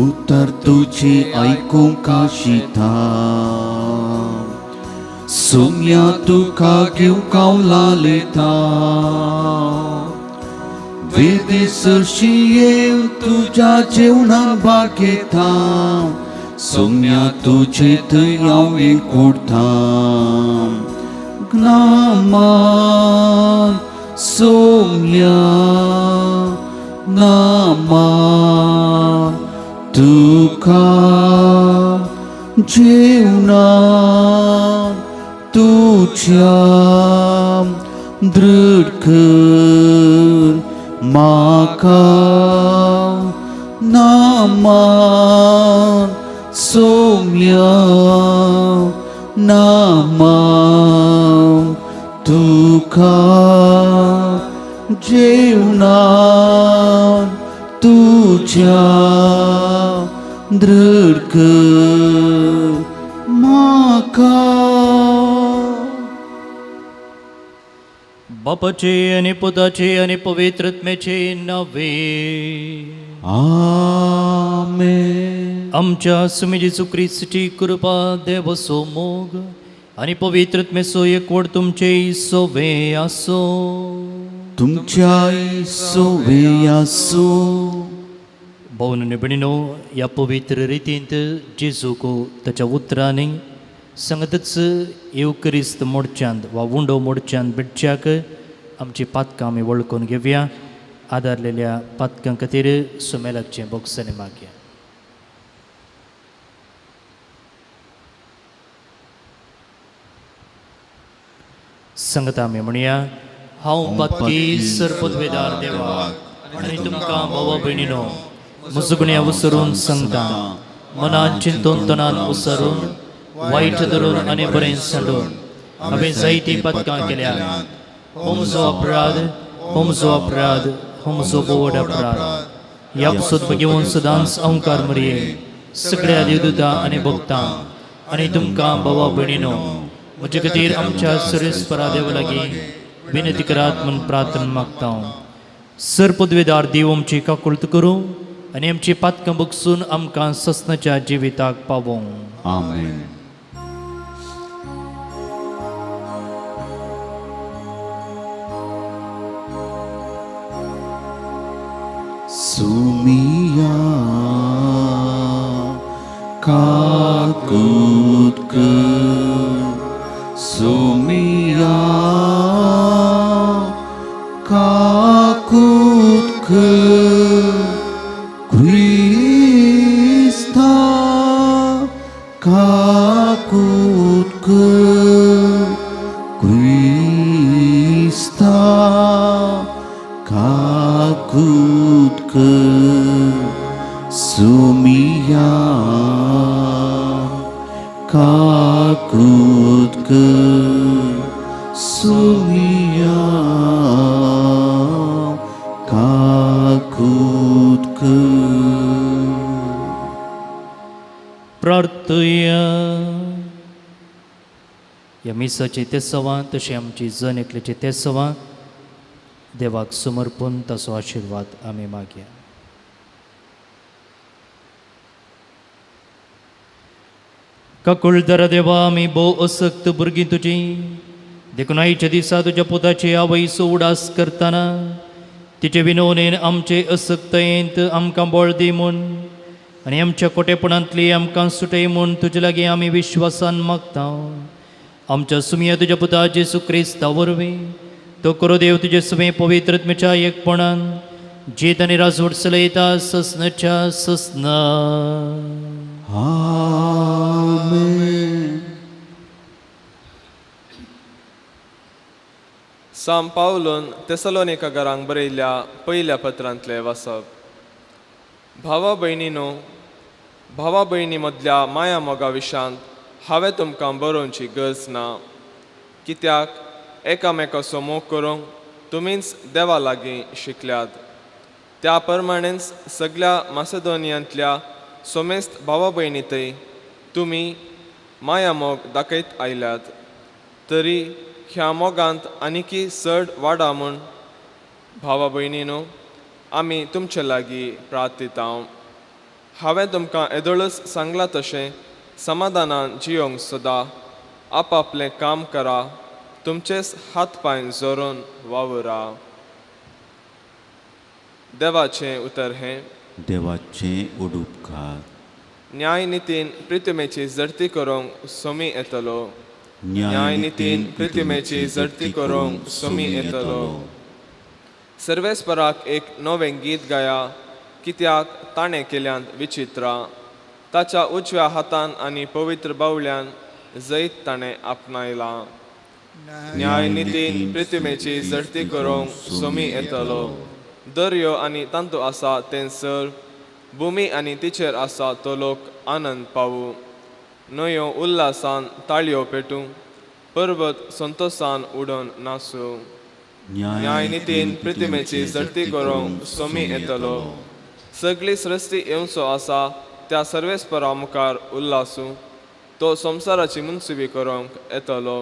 उतर तुझे आयकूंक आशिता सोम्या तुका घेवंक हांव लालेता वेदी सरशी येवन तुज्या जेवणाक भाग घेता सोम्या तुजे थंय हांव एकवटता ज्ञामान सोम्या नामान तुका जेवणान तुज्या दृढ कर म्हाका नामान सोम्या नामान तुका जेवणान तुज्या दृढ कर म्हाका. बापाचे आनी पुताचे आनी पवित्रत्मेचे नावे. आमेन. आमच्या सुमी जेजू क्रिस्ताची कृपा, देवाचो मोग आनी पवित्रत्मेचो एकवट तुमचे सोवे आसो. तुमच्याय सोवे आसूं. भावन आनी भयणीनो, ह्या पवित्र रितींत जेजूक ताच्या उतरांनी सांगतच येवक्रिस्त मोडच्यांत वा उंडो मोडच्यांत भेटच्याक आमची पातकां आमी वळखून घेवया. आदारलेल्या पातकां खातीर सुमेलाचें भोगसणें मागया. सांगता आमी म्हणया, हांव पातकी सरपदवेदार देवाक आनी तुमकां भावा भयणीनो म्हजो उसरून सांगता, मनान चिंतून तनान उसरून वायट धरून आनी बरें सांडून हांवें जायतीं पातकां केल्या. हो म्हजो अपराध, हो म्हजो अपराध, हो म्हजो बोवड अपराध. ह्या पसून घेवन सदांच अंकार मरये, सगळ्या देवदूतां आनी भक्तां आनी तुमकां भावा भयणीनो म्हजे खातीर आमच्या सुरेस्परा देवा लागीं विनंती करात म्हूण प्रार्थना मागता. सर पदवेदार देव आमची काकुळट करूं आनी आमची पातकां बगसून आमकां ससनाच्या जिविताक पावों. आमेन. सुमिया काकूत कर, सुमिया काकूत कर, क्रिस्ता काकूत कर, क्रिस्ता काकूत कर, सुमिया काकूत कर, सुमिया काकूत कर. प्रार्थया. ह्या मिसाची तेसवां तशें आमची जण एकल्याची तेसवां देवाक समर्पून ताचो आशिर्वाद आमी मागया. काकुळदरा देवा, आमी भोव असक्त भुरगीं तुजी, देखून आयच्या दिसा तुज्या पुताची आवयचो उडास करतना तिचे विनवणेन आमचे असक्तयेंत आमकां बळ दी म्हूण आनी आमच्या कोटेपणांतली आमकां सुटय म्हूण तुजे लागीं आमी विश्वासान मागता. आमच्या सुमया तुज्या पुता जेजू क्रिस्ता वरवीं तो करो देव तुजे सुमे पवित्रत्मेच्या एकपणान जीत आनी राजवट चलयता ससनाच्या ससना. आमेन. साम पावलून तेसलोनिका घरांक बरयल्ल्या पयल्या पत्रांतलें वाचप. भावा भयणीनो, भावा भयणी मदल्या माया मोगा विशांत हांवें तुमकां बरोवची गरज ना, कित्याक एकामेकाचो मोग करूंक तुमीच देवा लागीं शिकल्यात. त्या प्रमाणेच सगळ्या मासेदोनियांतल्या सोमेस्त भावा भयणी थंय तुमी माया मोग दाखयत आयल्यात. तरी ह्या मोगांत आनीकी चड वाडा म्हूण भावा भयणीनो आमी तुमचे लागीं प्रार्थिता. हांवें तुमकां येदोळच सांगलां तशें समाधानान जियोंक सदा आपापलें काम करा, तुमचेच हात पांय जोरून वावुरा. देवाचें उतर हें. देवाचें उडुपकार. न्यायनितीन प्रितमेची जडती करूंक सोमी येतलो. न्यायनितीन प्रितमेची जडती करूंक सोमी येतलो. सर्वेस्पराक एक नवें गीत गाया, कित्याक ताणें केल्यांत विचित्रां. ताच्या उजव्या हातान आनी पवित्र बावल्यान जैत ताणें आपणायलां. न्यायनितीन प्रितमेची जडती करूंक सोमी येतलो. दर्यो आनी तांतू आसा तें सर, भुमी आनी तिचेर आसा तो लोक आनंद पावूं. न्हंयो उल्हासान ताळयो पेटूं, पर्वत संतोसान उडोवन नासूं. न्यायनितीन प्रितिमेची जडती करूंक सोमी येतलो. सगळी सृश्टी येवचो आसा त्या सर्वेस्परा मुखार उल्हासूं. तो संवसाराची मुनसुबी करूंक येतलो.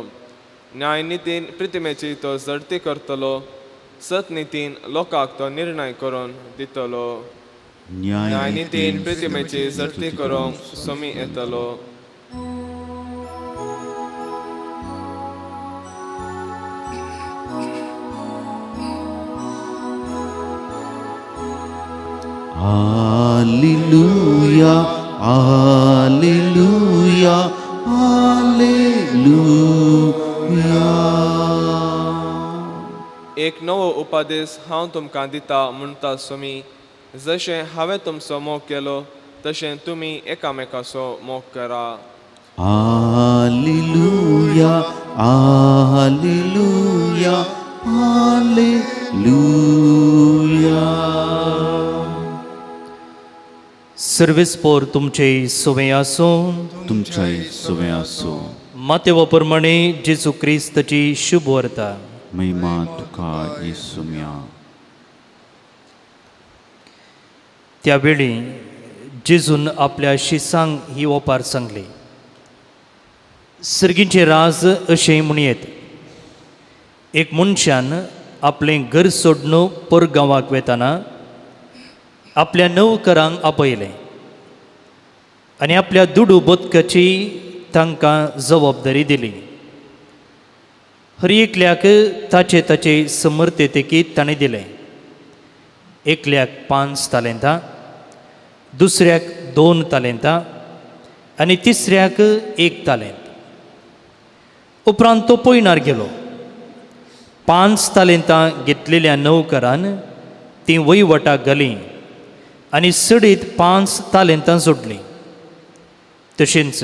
न्यायनितीन प्रितिमेची तो जडती करतलो. सतनितीन लोकांक तो निर्णय करून दितलो. न्यायनितीन प्रितिमेची जडती करूंक सोमी येतलो. Hallelujah, hallelujah, hallelujah. एक नवो उपदेश हांव तुमकां दिता म्हणटा सोमी, जशें हांवें तुमचो मोग केलो तशें तुमी एकामेकाचो मोग करा. Hallelujah, hallelujah, hallelujah. सर्वेस्पोर तुमचे सुवें आसूं. तुमच्याय सुवें आसूं. मातेवा प्रमाणे जेजू क्रिस्ताची शुभ वार्ता. महिमा तुका येसुम्या. त्या वेळी जेजून आपल्या शिसांक ही ओपार सांगली. सर्गींचे राज अशें म्हणयेत, एक मनशान आपलें घर सोडून परगांवाक वेताना आपल्या नवकरांक आपयलें आनी आपल्या दुडू बदकाची तांकां जबाबदारी दिली. हर एकल्याक ताचे ताचे समर्थतेकीत ताणें दिलें. एकल्याक 5 तालेंतां, दुसऱ्याक 2 तालेंतां आनी तिसऱ्याक 1 तालेंत. उपरांत तो पयणार गेलो. 5 तालेंतां घेतलेल्या नवकरान तीं वयवटाक घालीं आनी सडीत 5 तालेंतां जोडलीं. तशेंच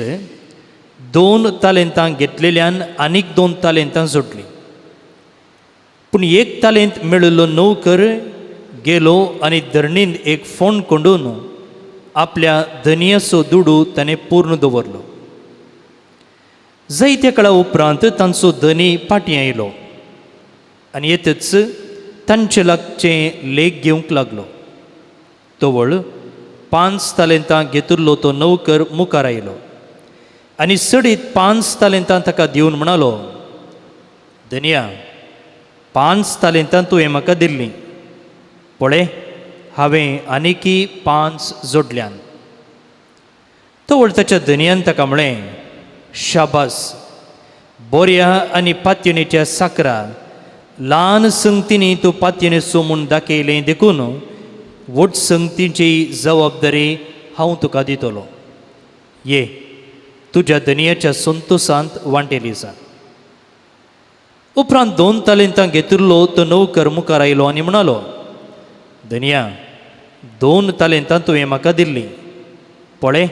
2 तालेंतां घेतलेल्यान आनीक 2 तालेंतां जोडलीं. पूण 1 तालेंत मेळिल्लो नोकर गेलो आनी धरणींत एक फोंड कोंडून आपल्या धनयाचो दुडू ताणें पूर्ण दवरलो. जायत्या काळा उपरांत तांचो धनी फाटीं आयलो आनी येतच तांचे लागचें लेख घेवंक लागलो. तवळ 5 तालेंतां घेतिल्लो तो नोकर मुखार आयलो आनी सडीत 5 तालेंतां ताका दिवन म्हणालो, धनया, 5 तालेंतां तुवें म्हाका दिल्लीं, पळय हांवें आनीकी 5 जोडल्यान. तवळ ताच्या धनयान ताका म्हळें, शाबास, बोऱ्या आनी पातयेच्या साकरा ल्हान संगतींनी तूं पातयेचो म्हूण दाखयलें, देखून व्हड संगतीची जबाबदारी हांव तुका दितलो. ये तुज्या धनयाच्या संतोसांत वांटेली जा. उपरांत 2 तालेंतां घेतिल्लो तो नोकर मुखार आयलो आनी म्हणालो, धनया, 2 तालेंतां तुवें म्हाका दिल्लीं, पळय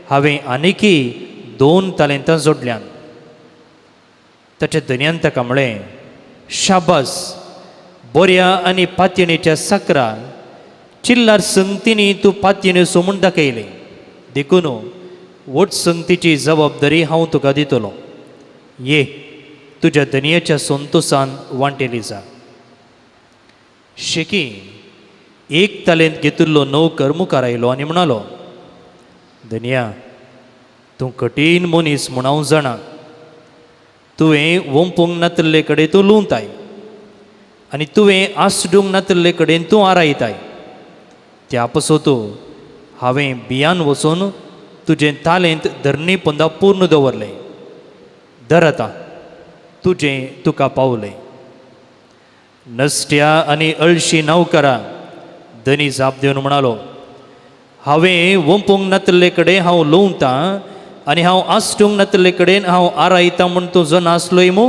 हांवें आनीकी 2 तालेंतां जोडल्यान. ताच्या धनयान ताका म्हळें, शाबास, बोऱ्या आनी पातयेच्या साकरा चिल्लार संगतींनी तूं पातयेचो म्हूण दाखयलें, देखून व्हड संगतीची जबाबदारी हांव तुका दितलो. ये तुज्या धनयाच्या संतोसान वांटेली जा. शेकी 1 तालेंत घेतिल्लो नोकर मुखार आयलो आनी म्हणालो, धनया, तूं कठीण मनीस म्हूण हांव जाणा. तुवें वोंपूंक नातिल्ले कडेन तूं लुंवताय आनी तुवें आसडूंक नातिल्ले कडेन तूं आरायताय. त्या पासत हांवें बियान वचून तुजें तालेंत धरणी पोंदा पूर्ण दवरलें. धर आतां तुजें तुका पावलें. नसट्या आनी अळशी नवकरा, धनी जाप दिवन म्हणालो, हांवें वंपूंक नातल्ले कडेन हांव लुंवतां आनी हांव आसटूंक नातल्ले कडेन हांव आरायतां म्हूण तूं जन आसलोय मू?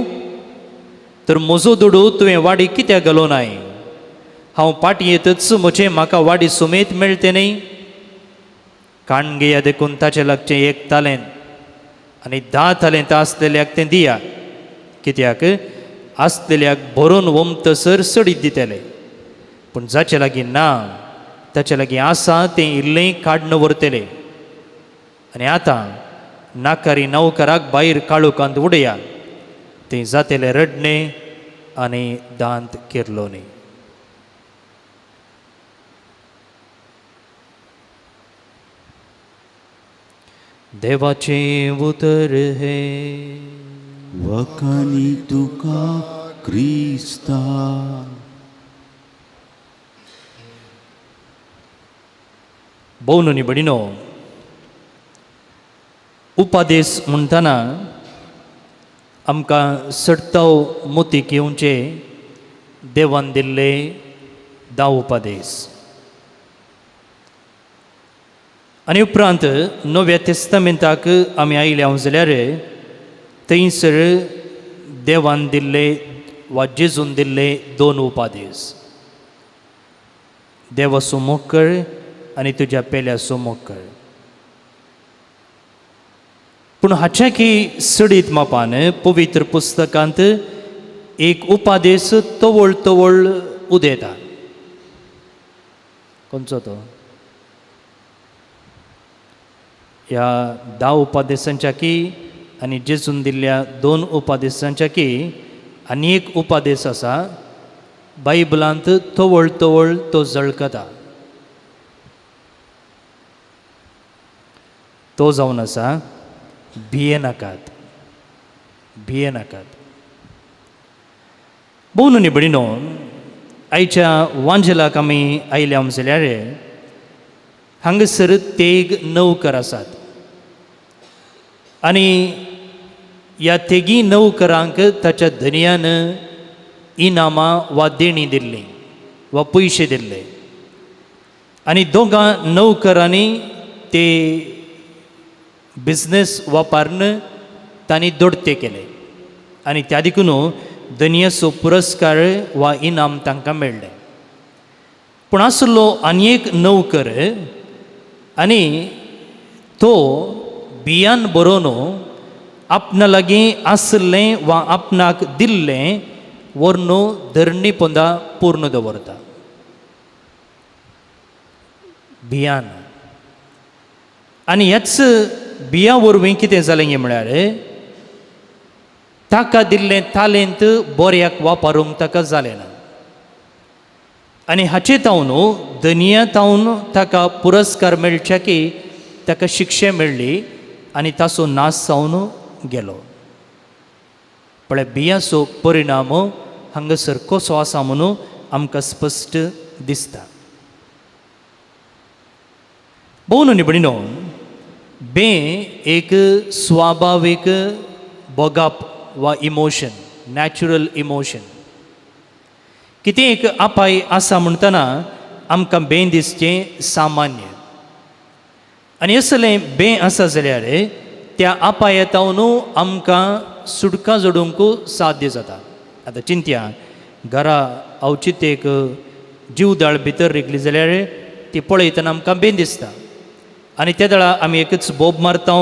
तर म्हजो दुडू तुवें वाडी कित्याक घालो नाय? हांव पाटी येतच म्हजें म्हाका वाडी सुमेत मेळटें न्ही? काण घेया देखून ताचे लागचें एक तालेंत आनी 10 तालेंत आसलेल्याक तें दिया, कित्याक आसलेल्याक भरून वमतसर सडीत दितले, पूण जाचे लागीं ना ताचे लागीं आसा तें इल्लें काडून व्हरतले. आनी आतां नाकारी नवकराक भायर काळोखांत उडया, तें जातलें रडणें आनी दांत किरलो न्ही. देवाचें उतर हें. वखाणी तुका क्रिस्ता. भोवनुनी भयणीनो, उपादेस म्हणटना आमकां सडताव मोतीक येवचे देवान दिल्ले 10 उपादेस. आनी उपरांत नव्या तेस्तामेंताक आमी आयले हांव जाल्यार थंयसर देवान दिल्ले वा जेजून दिल्ले 2 उपादेस, देवाचो मोग कर आनी तुज्या पेल्याचो मोग कर. पूण हाच्या की सडीत मापान पवित्र पुस्तकांत एक उपादेस तवळ तवळ उदेता. खंयचो तो? ह्या 10 उपादेसांच्या की आनी जेजून दिल्ल्या 2 उपादेसांच्या की आनी एक उपादेस आसा बायबलांत तवळ तवळ तो झळकता, तो जावन आसा भियेनाकात, भियेनाकात. भोवनुनी भयणीनो, आयच्या वांजेलाक आमी आयल्या जाल्यार हांगासर तेग नवकर आसात आनी ह्या तेगी नवकरांक ताच्या धनयान इनामां वा देणी दिल्ली वा पयशे दिल्ले आनी दोगां नवकरांनी ते बिजनेस वापरून तांणी दोडते केले आनी त्या देखून धनयाचो पुरस्कार वा इनाम तांकां मेळ्ळें. पूण आसलो आनी एक नवकर आनी तो बियान बरोवन आपणा लागीं आसलें वा आपणाक दिल्लें व्हरून धरणी पोंदा पूर्ण दवरता. बियान आनी ह्याच बिया वरवीं कितें जालें गे म्हळ्यार ताका दिल्लें तालेंत बऱ्याक वापरूंक ताका जालें ना आनी हाचे तावन धनया तावन ताका पुरस्कार मेळच्या की ताका शिक्षा मेळ्ळी आनी ताचो नाश जावन गेलो. पळय बियाचो परिणाम हांगासर कसो आसा म्हणून आमकां स्पश्ट दिसता. भोवनुनी भयणीनो, बें एक स्वाभावीक भोगप वा इमोशन, नॅचरल इमोशन. कितें एक अपाय आसा म्हणटना आमकां बें दिसचें सामान्य आनी असलें बें आसा जाल्यार त्या अपायतावन आमकां सुटका जोडूंक साध्य जाता. आतां चिंतया, घरा अवचीत एक जीवदाळ भितर रिगली जाल्यार ती पळयतना आमकां बें दिसता आनी त्या वेळार आमी एकच बोब मारता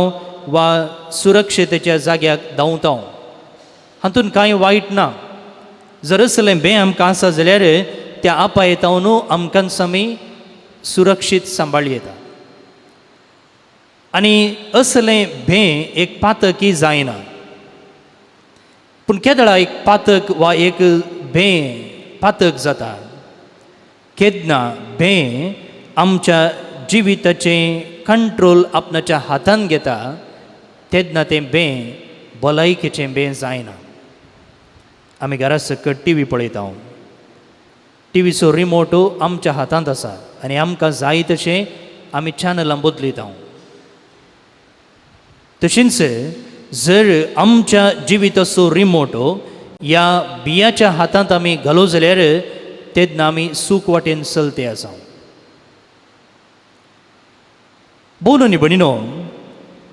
वा सुरक्षतेच्या जाग्याक धांवता. हातूंत कांय वायट ना. जर असलें बें आमकां आसा जाल्यार त्या अपायतावन आमकांच आमी सुरक्षीत सांबाळी येता आनी असलें भें एक पातकी जायना. पूण केदळा एक पातक वा एक भें पातक जाता केन्ना भें आमच्या जिविताचें कंट्रोल आपणाच्या हातान घेता तेन्ना तें भें भलायकेचें भें जायना. आमी घरा सकट टी व्ही पळयता, टिवीचो रिमोट आमच्या हातांत आसा आनी आमकां जाय तशें आमी चॅनलां बदलिता. तशेंच जर आमच्या जिविताचो रिमोट ह्या बियाच्या हातांत आमी घालो जाल्यार तेन्ना आमी सूख वाटेन चलते आसा. बोलून भणिनो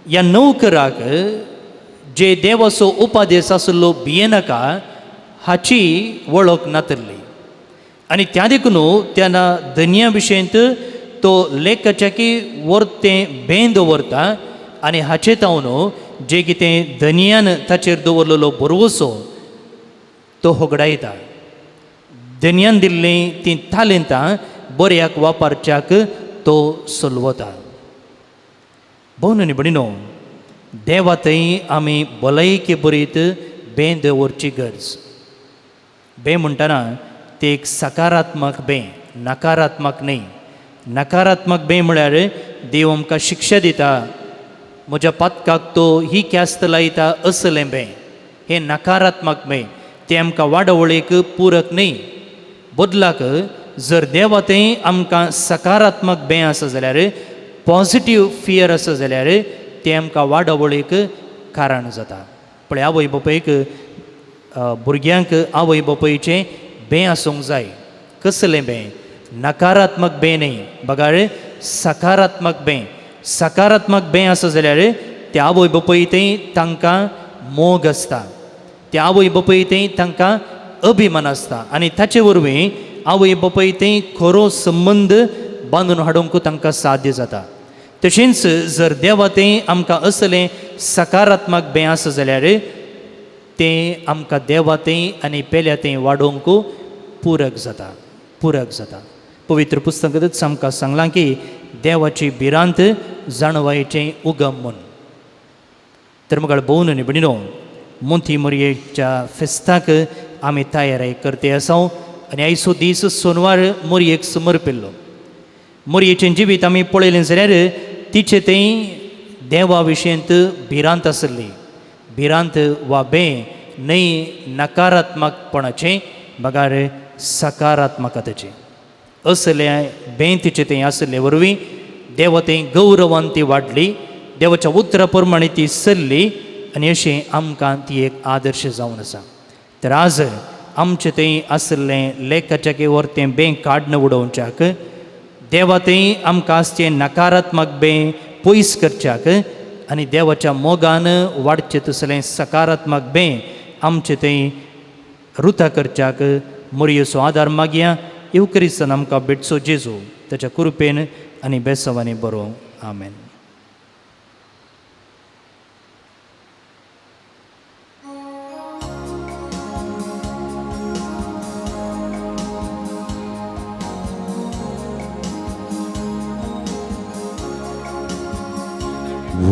ह्या नोकराक जे देवाचो उपादेश आसलो भियेनाका हाची वळख नातल्ली आनी त्या देखून त्या धनया विशयंत तो लेखाच्या की वरतें बें दवरता आनी हाचे तावन जे कितें धनयान ताचेर दवरलेलो भरवसो तो होगडायता. धनयान दिल्लीं तीं तालेंतां बऱ्याक वापरच्याक तो सलवता. भोवन भणिनो देवा थंय आमी भलायके बरीत बें दवरची गरज. बें म्हणटना ते एक सकारात्मक बें, नकारात्मक न्हय. नकारात्मक बें म्हळ्यार देव आमकां शिक्षा दिता, म्हज्या पातकाक तो ही ख्यास्त लायता असलें बें, हें नकारात्मक बें, तें आमकां वाडवळीक पुरक न्हय. बदलाक जर देवा थंय आमकां सकारात्मक बें आसा जाल्यार, पॉजिटीव फियर आसा जाल्यार तें आमकां वाडवळीक कारण जाता. पळय आवय बापायक भुरग्यांक आवय बापायचें बें आसूंक जाय. कसलें बें? नकारात्मक बें न्हय, बगार सकारात्मक बें. सकारात्मक बें आसा जाल्यार त्या आवय बापाय थंय तांकां मोग आसता, त्या आवय बापाय थंय तांकां अभिमान आसता आनी ताचे वरवीं आवय बापाय थंय खरो संबंद बांदून हाडूंक तांकां साध्य जाता. तशेंच जर देवा थंय आमकां असलें सकारात्मक बें आसा जाल्यार तें आमकां देवा थंय आनी पेल्या थंय वाडोवंक पूरक जाता, पूरक जाता. पवित्र पुस्तकांतच आमकां सांगलां की देवाची भिरांत जाणवायेचें उगम म्हूण. तर मुखार भोवन आनी भणिनो मोंती मोरयेच्या फेस्ताक आमी तयारी करते आसा आनी आयचो दीस सोनवार मोरयेक समर्पिल्लो. मोरयेचें जिवीत आमी पळयलें जाल्यार तिचें थंय देवा विशयंत भिरांत आसली. भिरांत वा बें न्हय नकारात्मकपणाचें बगार सकारात्मकतेचें. असलें बें तिचें थंय आसले वरवीं देवा थंय गौरवान ती वाडली, देवाच्या उतरा प्रमाणे ती सरली आनी अशें आमकां ती एक आदर्श जावन आसा. तर आज आमचें थंय आसलें लेखाच्या की तें बें काडून उडोवच्याक, देवा थंय आमकां आसचें नकारात्मक बें पयस करच्याक आनी देवाच्या मोगान वाडचें तसलें सकारात्मक बें आमचें थंय रुता करच्याक मोरयेचो आदार मागया. येवक्रिस्तान आमकां भेटचो जेजू ताच्या कृपेन आनी बेसवांनी बरो. आमेन.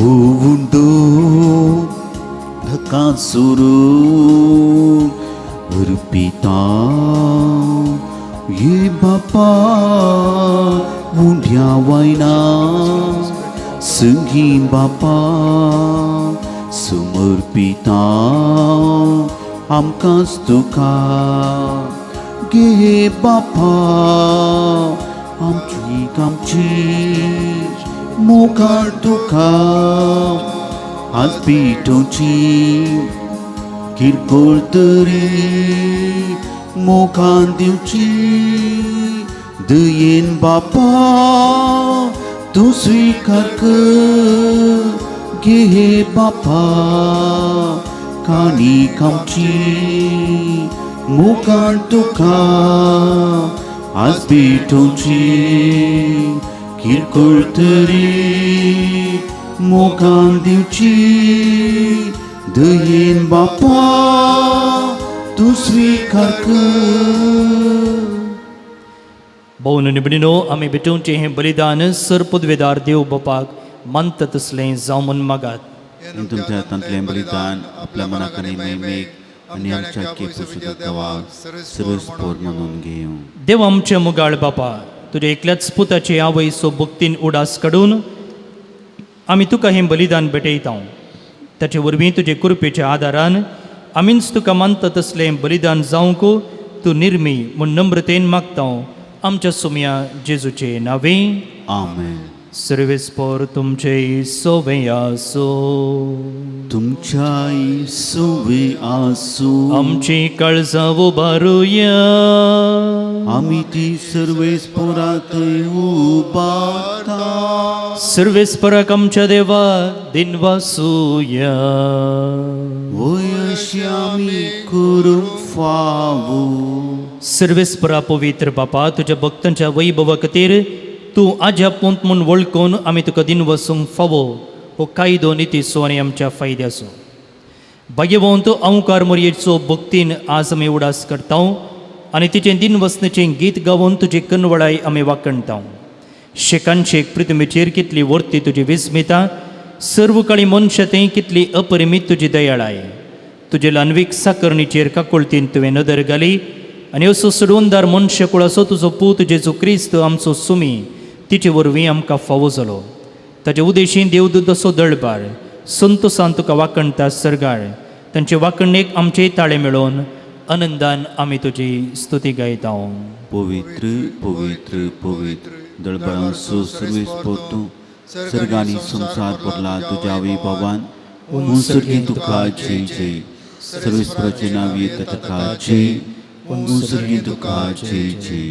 उंडो धकासुरू अर्पिता ये बापा उंड्या वायना संगी बापा समर्पिता आमकांच तुका गे बापा आमची आमची मुखार तुका आज पिठोवची किरकोळ तरी मुखान दिवची दयेन बापा तूं स्विकार कर गे बापा काणीक आमची मुखार तुका आज पिठोवची किरकोळ तरी मोगान दिवची दयेन बापा तूं स्विकार कर. भोवन निबणिनो आमी भेटोवचें हें बलिदान सर पदवेदार देव बापाक मानता तसलें जावं म्हूण मागात. तुमच्या हातांतलें बलिदान आपल्या मनाक आनी महिमेक आनी आमच्या देवाक सरस पोर म्हणून घेवं. देव आमचे मुगाळ बापा, तुज्या एकल्याच पुताचे आवयचो भक्तीन उडास काडून आमी तुका हें बलिदान भेटयता. ताचे वरवीं तुजे कृपेच्या आदारान आमीच तुका मानता तसलें बलिदान जावंक तूं निर्मी म्हूण नम्रतेन मागता. आमच्या सुमया जेजूचे नांवे आमेन. सर्वेस्पोर तुमचे सोवे आसो. तुमच्याय सोवे आसूं. आमची काळजां उबारुया. आमी ती सर्वेस्पोरांतय उबारता. सर्वेस्पराक आमच्या देवा दिनवासुया. वय अशी आमी करूंक फावो. सर्वेस्परा पवित्र बापा, तुज्या भक्तांच्या वैभवा खातीर तूं आज्या पूत म्हूण वळखून आमी तुका दिनवसूंक फावो हो कायदो नितीचो आनी आमच्या फायद्याचो. भाग्यवंत अंकार मोरयेचो भक्तीन आज आमी उडास करता आनी तिचें दिनवसणेचें गीत गावन तुजी कनवळाय आमी वाखणता. शेकानशेक पृथ्वीचेर कितली वर्ती तुजी विस्मिता, सर्व काळी मनशां थंय कितली अपरिमीत तुजी दयाळाय. तुजे ल्हानवीक साकरणीचेर काकुळतीन तुवें नदर घाली आनी असो सोडवणदार मनशाकुळाचो तुजो पूत जेजू क्रिस्त आमचो सुमी तिचे वरवीं आमकां फावो जालो. ताचे उदेशीं देवदूत असो दळबार संतोसान तुका वाखणता सर्गार. तांचे वाखणेक आमचे ताळे मेळोवन आनंदान आमी तुजी स्तुती गायता. पवित्र पवित्र पवित्र दळबरांचो सर्वेस्पोर तूं, सर्गांनी संवसार भरला तुज्या वैभवान. उंसर्गी तुका जय जय. सर्वेस्पराचें नांव येता ताका जय. उंसर्गी तुका जय जय.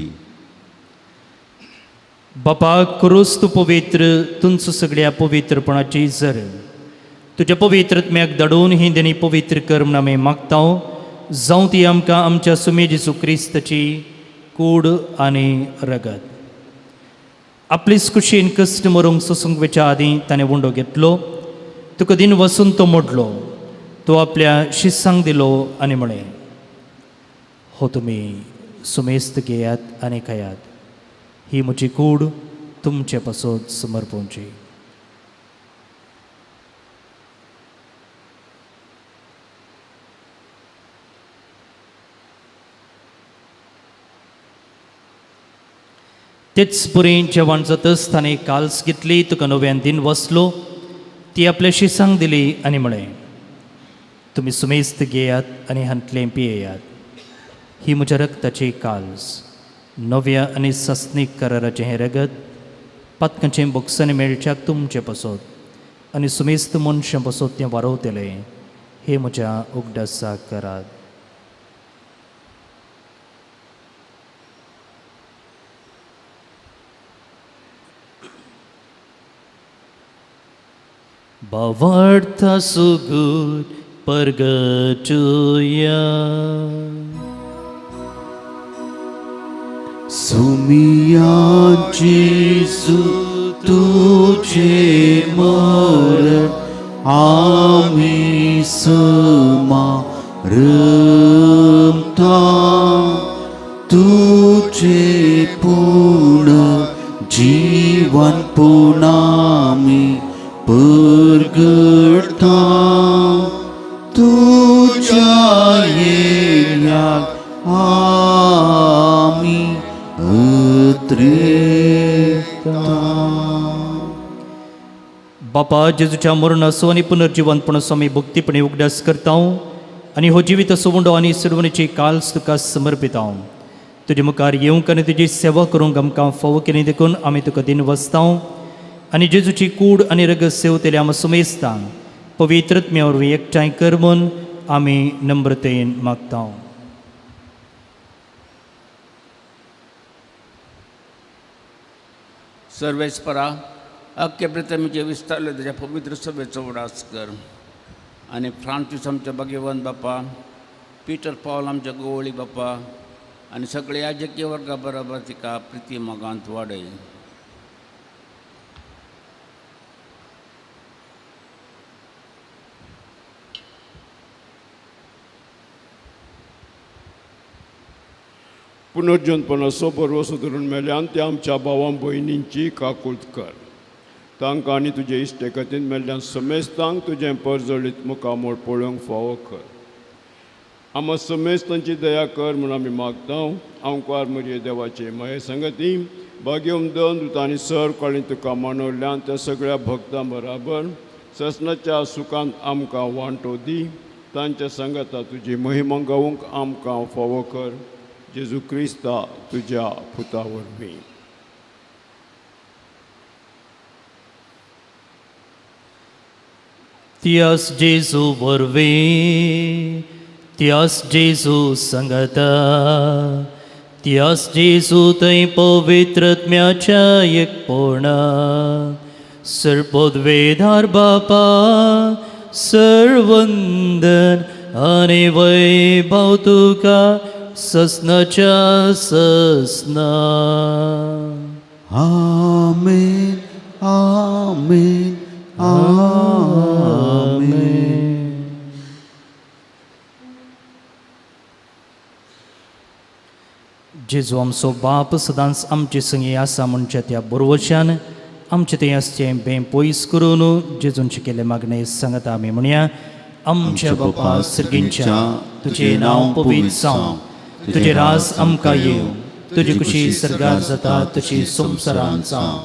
बापा क्रूस तूं पवित्र, तुमचो सगळ्या पवित्रपणाची जर तुज्या पवित्रत्म्याक धाडून ही देणी पवित्र कर म्हूण आमी मागता. जावं ती आमकां आमच्या सुमे जेजू क्रिस्ताची कूड आनी रगत. आपलीच कुशीन कश्ट मरूंक सोसूंक वयच्या आदीं ताणें उंडो घेतलो, तुका दिन वसून तो मोडलो, तो आपल्या शिसांक दिलो आनी म्हळें, हो तुमी सुमेस्त घेयात आनी खायात, ही म्हजी कूड तुमचे पासत समर्पणची. तेच पुरी जेवण जातच ताणें काल्स घेतली, तुका नव्यान दिन वसलो, ती आपल्या शिसांक दिली आनी म्हळें, तुमी सुमेस्त घेयात आनी हांतलें पियेयात, ही म्हज्या रक्ताची काल्स, नव्या आनी सासणीक कराराचें हें रगत पातकांचें बोगसांनी मेळच्याक तुमचें पासत आनी सुमेस्त मनशां पासत तें वारवतलें, हें म्हज्या उगडासाक करात. भावार्था सुगूर परगटुया. सुमिया जेजू तुझे मरण आमी समारंभता, तुझे पूर्ण जीवन पुनामी परगटता, तुझ्या येण्याक आमी अत्रेता. बापा जेजूच्या मरणाचो आनी पुनर्जिवंतपणाचो आमी भक्तीपणी उगडास करता आनी हो जिविताचो उंडो आनी सर्वणीची काल्स तुका समर्पिता. तुजे मुखार येवंक आनी तुजी सेवा करूंक आमकां फावो केली देखून आमी तुका दिन वसता आनी जेजूची कूड आनी रगत सेवतले आमी सुमेस्ता पवित्रत्म्या वरवीं एकठांय कर म्हूण आमी नम्रतेन मागता. सर्वेस्परा अख्खे पृथ्वीचे विस्तारले तुज्या पवित्र सभेचो उडास कर आनी फ्रांसीस आमच्या भाग्यवंत बापा, पीटर पावल आमच्या गोवळी बापा आनी सगळे याजकीय वर्गा बरोबर तिका प्रिती मोगांत वाडय. पुनर्जनपणाचो भरवसो धरून मेल्यान त्या आमच्या भावां भयणींची काकूळत कर. तांकां आनी तुजे इश्टेगतीन मेल्ल्यान समेस्तांक तुजें परजळीत मुखामोळ पळोवंक फावो कर. आमा समेस्तांची दया कर म्हूण आमी मागता. आंवकार मरिये देवाचे माये संगती भाग्यम दोन दुतांनी सर कळी तुका मानवल्यान त्या सगळ्या भक्तां बराबर ससनाच्या सुखांत आमकां वांटो दी. तांच्या संगता तुजी महिमा गावंक आमकां फावो कर. जेजू क्रिस्ता तुज्या पुता वरवीं. त्यास जेजू वरवीं, त्यास जेजू संगता, त्यास जेजू थंय पवित्रत्म्याच्या एकपणा सर्पोद्वेदार बापा सर्वंदन आनी वैभव तुका ससनाच्या ससना. आमेन आमेन आमेन. जेजू आमचो बाप सदांच आमचे संगी आसा म्हणच्या त्या बरोवशान आमचे थंय आसचें बें पयस करून जेजून शिकयल्लें मागणें सांगता आमी म्हणया. आमच्या बापा सर्गींच्या, तुजें नांव पवित्र जावं, तुजें राज आमकां येवं, तुजी खुशी सर्गार जाता तशी संवसारांत जावं.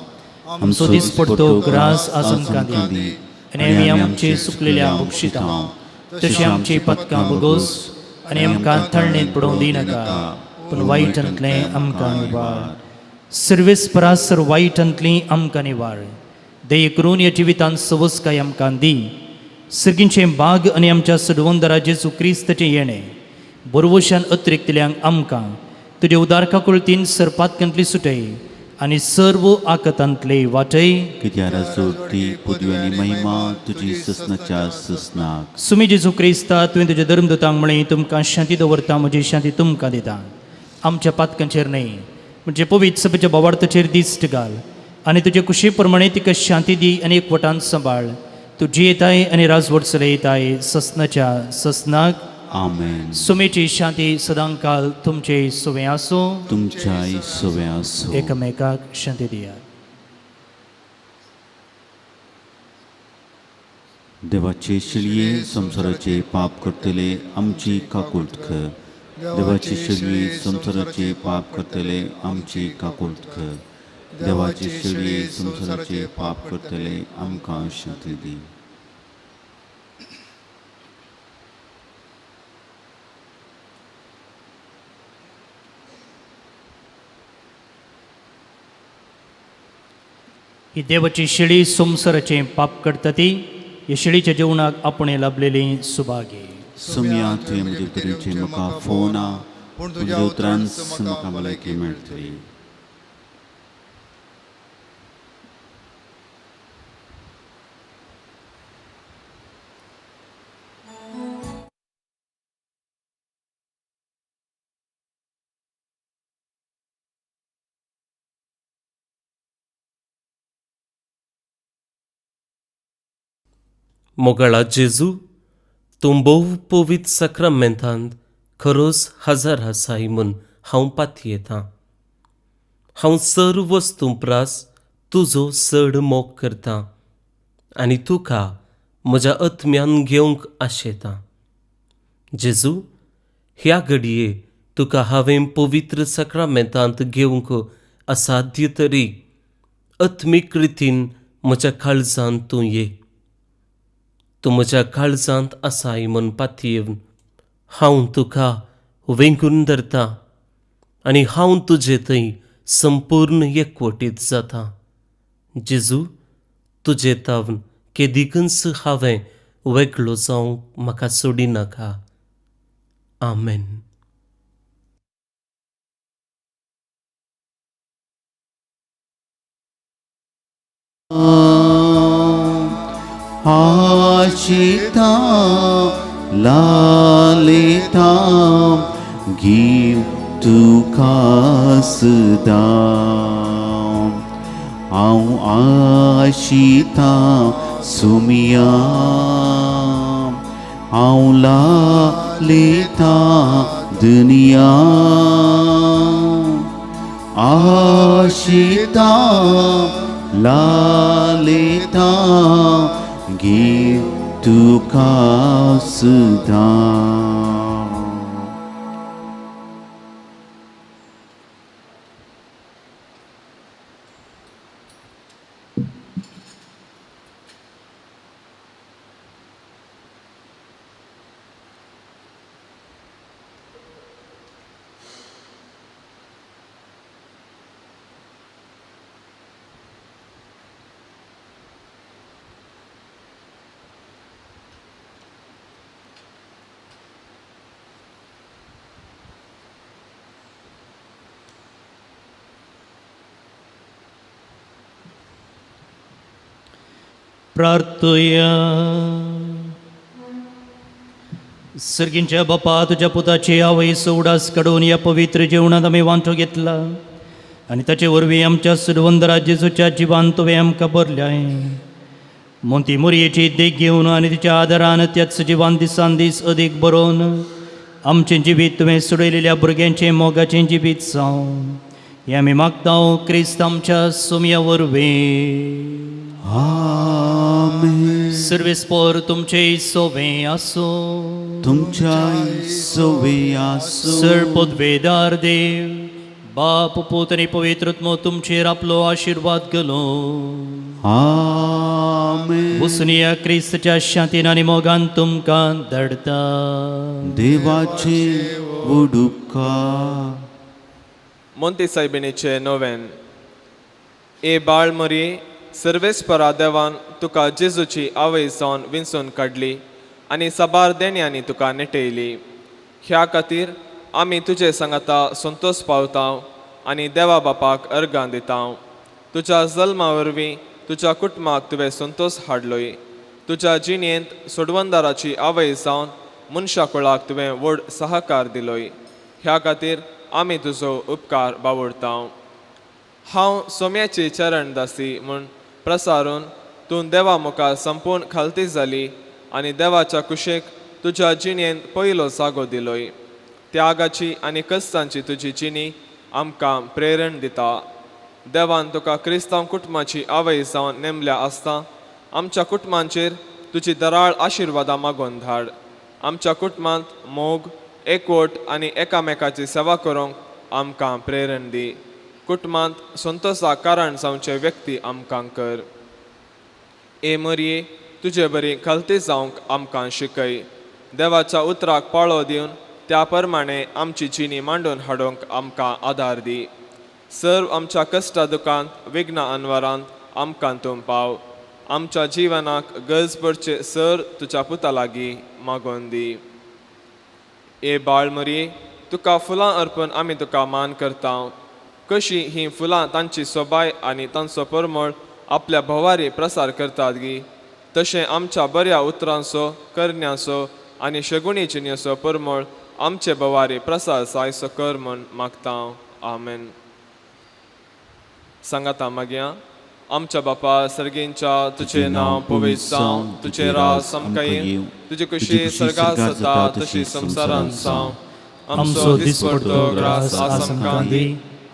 आमचो दिसपडतो ग्रास आज आमकां दी आनी आमी आमचे सुकलेल्या बक्षिता तशी आमची पदकां भोगोस आनी आमकां थळणेंत पडोवंक दिनाका, पूण वायटांतलें आमकां निवार. सर्वेस परासर वायटांतली आमकां निवार. दये करून ह्या जिवितांत सवसकाय आमकां दी. सर्गींचें बाग आनी आमच्या सडवंदरा जेजू क्रिस्ताचें येणें बरवशान अतिरिक्तल्यांक आमकां तुजे उदार काकुळतीन सरपातकांतली सुटय आनी सर्व आकतांतले वाटय. कित्याक जोडटी पदवी आनी महिमा तुजी ससनाच्या ससनाक. सुमी जेजू क्रिस्ता, तुवें तुज्या धर्मदूतांक म्हळें, तुमकां शांती दवरता, म्हजी शांती तुमकां दिता. आमच्या पातकांचेर न्हय म्हणजे पवित्र सभेच्या भावार्थाचेर दिश्ट घाल आनी तुजे कुशी प्रमाणे तिका शांती दी आनी एकवटान सांबाळ. तूं जियेताय आनी राजवट चलयताय ससनाच्या ससनाक. आमेन. सुमेची शांती सदांकाल तुमचे सुवें आसूं, तुमच्याय सुवें आसूं. एकामेकाक शांती दियात. देवाचे शिळये संवसाराचे पाप करतले आमची काकुळट कर. देवाचे शिळये संवसाराचे पाप करतले आमची काकुळट कर. देवाचे शिळये संवसाराचे पाप करतले आमकां शांती दी. ही देवाची शेळी संवसाराचें पाप करता ती ह्या शेळीच्या जेवणाक आपणें लाभलेली सुभागी. सुम्या तुवें म्हजे तरेचें म्हाका फोना, पूण तुज्या उतरान म्हाका भलायकी मेळटली. मोगाळा जेजू, तूं भोव पवित्र साक्रामेंतांत खरोच हजर आसाय म्हूण हांव पातयेतां. हांव सर्व वस्तूं प्रास तुजो चड मोग करतां आनी तुका म्हज्या आत्म्यान घेवंक आशेतां. जेजू, ह्या घडये तुका हांवें पवित्र साक्रामेंतांत घेवंक असाध्य तरी आत्मीक रितीन म्हज्या काळजांत तूं ये. तूं म्हज्या काळजांत आसाय म्हूण पातयेवन हांव तुका वेंगून धरतां आनी हांव तुजे थंय संपूर्ण एकवटीत जाता. जेजू, तुजे तावन केदिकूच हांवें वेगळो जावंक म्हाका सोडिनाका. आमेन. आशिता लालिता गीव तुका सदां. हांव आशिता सुमिया, हांव लालिता दुनिया. आशिता लालिता गीव तुका सदां. प्रार्थुया. सर्गींच्या बापा, तुज्या पुताची आवयचो उडास काडून ह्या पवित्र जेवणांत आमी वांटो घेतला आनी ताचे वरवीं आमच्या सुरवंदरा जेजूच्या जिवान तुवें आमकां भरल्याय. मोंती मोरयेची देख घेवन आनी तिच्या आदारान त्याच जिवान दिसान दीस अदीक बरोवन आमचें जिवीत तुवें सोडयलेल्या भुरग्यांचें मोगाचें जिवीत जावं, हें आमी मागता क्रिस्त आमच्या सोम्या वरवीं. आमेन. सर्वेस्पोर तुमचे सोवे आसूं. तुमच्या सोवे आसूं. सर पदवेदार देव बाप पूत आनी पवित्र आत्मो तुमचेर आपलो आशिर्वाद घालूं. आमेन. वसुनिया क्रिस्तच्या शांतीन आनी मोगान तुमकां धाडटा. देवाचे उपकार. मोंती सायबिणीचे नोवेन. ए बाळ मरी, सर्वेस्परा देवान तुका जेजूची आवय जावन विंचून काडली आनी साबार देण्यांनी तुका नेटयली. ह्या खातीर आमी तुजे सांगाता संतोश पावता आनी देवा बापाक अर्गां दिता. तुज्या जल्मा वरवीं तुज्या कुटुंबाक तुवें संतोश हाडलोय. तुज्या जिणेंत सोडवंदाराची आवय जावन मनशा कुळाक तुवें व्हड सहकार दिलोय. ह्या खातीर आमी तुजो उपकार बावडता. हांव सोम्याची चरण दासी म्हूण प्रसारून तूं देवा मुखार संपूर्ण खालती जाली आनी देवाच्या कुशेक तुज्या जिणेंत पयलो जागो दिलोय. त्यागाची आनी कश्टांची तुजी जिणी आमकां प्रेरण दिता. देवान तुका क्रिस्तांव कुटुंबाची आवय जावन नेमल्या आसता आमच्या कुटुंबांचेर तुजी दराळ आशिर्वादां मागून धाड. आमच्या कुटुंबांत मोग, एकवट आनी एकामेकाची सेवा करूंक आमकां प्रेरण दी. कुटुंबांत संतोषाक कारण जावचे व्यक्ती आमकां कर. ए मरये, तुजे बरी खालती जावंक आमकां शिकय. देवाच्या उतराक पाळो दिवन त्या प्रमाणे आमची जिणी मांडून हाडूंक आमकां आदार दी. सर्व आमच्या कश्टा दुकांत विघ्न अनवरांत आमकां तूं पाव. आमच्या जिवनाक गरज पडचे सर तुज्या पुता लागीं मागोवन दी. ए बाळ मरये, तुका फुलां अर्पण आमी तुका मान करता. कशी हीं फुलां तांची सोबाय आनी तांचो परमळ आपल्या भोवारी प्रसार करतात गी, तशें आमच्या बऱ्या उतरांचो, करण्यांचो आनी शगुणी जिणेचो परमळ आमचे भोवारी प्रसार जायसो कर म्हूण मागता. आमेन. सांगाता मागया. आमच्या बापा सर्गींच्या, तुजें नांव पवित्र जावं, तुजें राज आमकां येवं, तुजी खुशी सर्गांत जाता तशी संवसारांत जावं. आमचो दिसपडतो ग्रास आज आमकां दी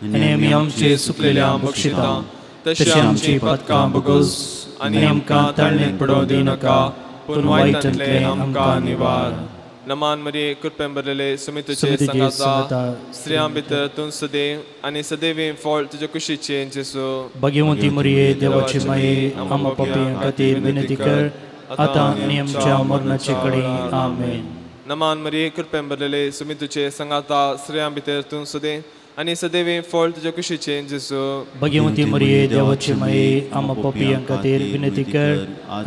आनी आमी आमचे सुकलेल्या बक्षिता तशी तशी आमची पदकां बगोस आनी आनी आमकां ताळणेंत पडोवं दिवं नाका, पूण पूण वायटांतलें वायटांतलें आमकां आमकां निवार. निवार. नमान मरिये, कृपेन भरलेले, सुमी तुजे सुमी तुजे सांगाता, सांगाता, स्त्रियां भितर तूं सदैव आनी सदैवी फळ तुजे कुशीचें जेजू. भाग्यवंती मरिये, देवाची माये, आमकां पापयां खातीर विनंती कर आतां आनी आमच्या मरणाचे कडेन. आमेन. नमान मरिये, कृपेन भरलेले, सुमी तुजे सांगाता, स्त्रियां भितर तूं सदैव आनी सदैवी फळ तुजे कुशीचें जेजू. भाग्यवंती मरिये, देवाची माये, आमकां पापयां खातीर विनंती कर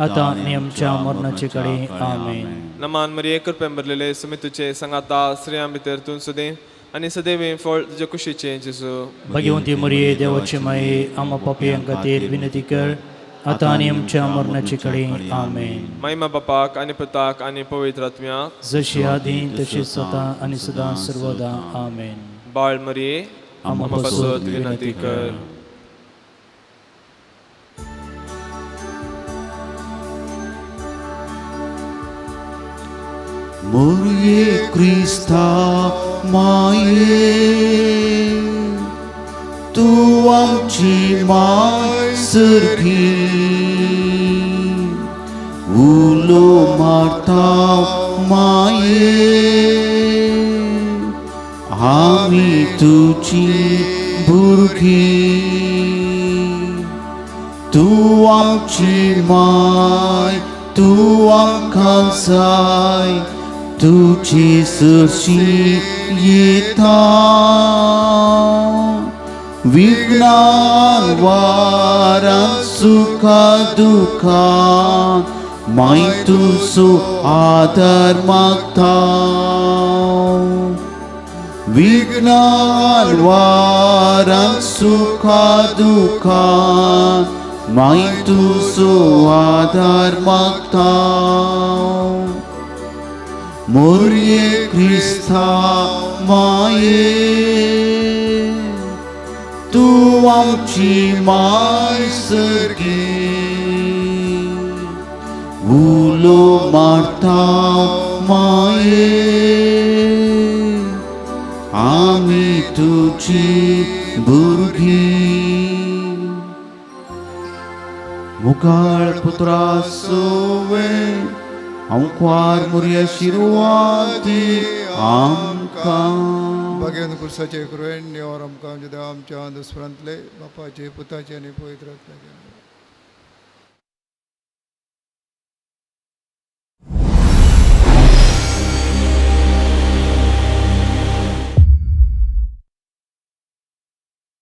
आतां आनी आमच्या मरणाचे कडेन. आमेन. नमान मरिये, कृपेन भरलेले, सुमी तुजे सांगाता, स्त्रियां भितर तूं सदैव आनी सदैवी फळ तुजे कुशीचें जेजू. भाग्यवंती मरिये, देवाची माये, आमकां पापयां खातीर विनंती कर आतां आनी आमच्या मरणाचे कडेन. आमेन. महिमा बापाक आनी पुताक आनी पवित्र आत्म्याक, जशी आदी तशी सदां आनी सदां सर्वदा. आमेन. बाळ मरिये, आमकां आमकां पासत पासत विनंती विनंती कर. कर. मोरये क्रिस्ता माये, तूं आमची माय सर्गी, उलो मारता माये, आमी तुजी भुरगीं. तूं आमची माय, तूं आमकां जाय, तुजी सरशी येता. विघ्नान वारान सुखा दुखान माय तुजो आदार मागता. विघ्नान वारान सुखा दुखान माय तुजो आदार मागता. मोरये क्रिस्ता माये, तूं आमची माय सर्गी, उलो मारता माये, आमी तुजी भुरगीं. मुखाळ पुत्रा सोवे आंकवार मुरया शिरवाती आमकां. भाग्यान कुर्साचे कृपेन निवार आमकां आमच्या देवा आमच्या दुस्परांतले बापाचे पुताचे आनी पवित्र आत्म्याचे.